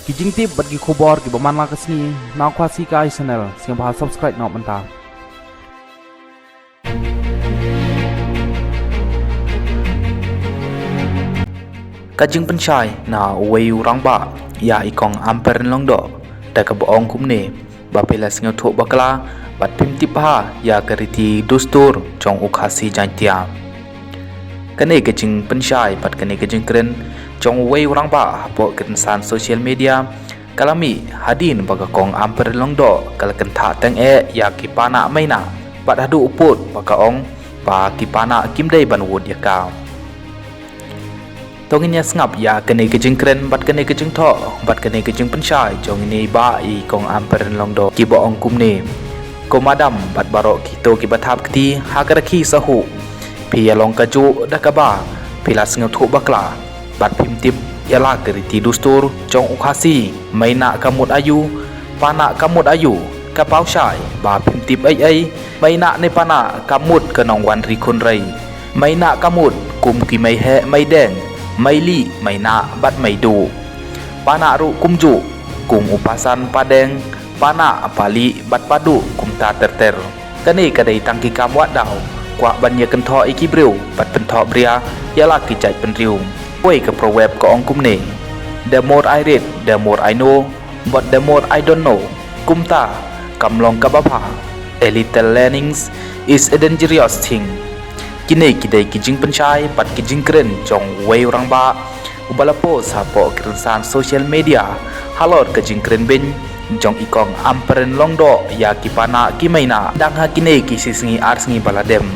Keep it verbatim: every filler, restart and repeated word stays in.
Ki jingtip bad ki khubor kiba man la ka sngi na Khasi Kai Channel, sngewbha subscribe noh mynta. Ka jingpynshai na uwei u rangbah ïa i Kong Ampareen Lyngdoh da kaba ong kumne, ba phi la sngewthuh bakla bad phim tip bha ïa ka riti dustur jong u Khasi Jaiñtia. Kane ka jingpynshai bad kane ka jingkren jong uwei u rangbah hapoh ki rynsan social media ka la mih hadien ba ka Kong Ampareen Lyngdoh ka la kynthah teng eh ïa ki panak mainak bad haduh u pud ba ka ong ba ki panak kim dei ban wut ïa ka. To ngin ïa sngap ïa kane ka jingkren bad kane ka jingthoh bad kane ka jingpynshai jong ine i bah i Kong Ampareen Lyngdoh kiba ong kumne. Ko madam bad baroh kito kiba thap kti ha ka rakhi sahuh, phi ïa long kajuh da kaba phi la sngewthuh bakla bad phim tip ïa la ka riti dustur jong u Khasi. Mainak ka mut aïu, panak ka mut aïu, ka paw shai ba phim tip ei ei. Mainak ne panak ka mut ka nongwan ri khun rei. Mainak ka mut kum ki mei heh mei deng, mei lieh, mainak bad mei duh. Panak ruh kumjuh, kum u pasan padeng, panak palieh bad paduh kumta ter ter. Kane ka dei tang ki kam wad daw, kwah ban ïa kynthoh ïa ki briew bad pynthoh bria ïa la ki jait bynriew. Wei ka proverb ka ong kumne, the more I read, the more I know, but the more I don't know. Kumta kam long kaba bha, a little learnings is a dangerous thing. Kine ki dei ki jingpynshai bad ki jingkren jong uwei u rangbah uba la post hapoh ki rynsan social media halor ka jingkren beiñ jong i Kong Ampareen Lyngdoh ïa ki panak ki mainak dang ha kine ki shi sngi ar sngi ba la dep.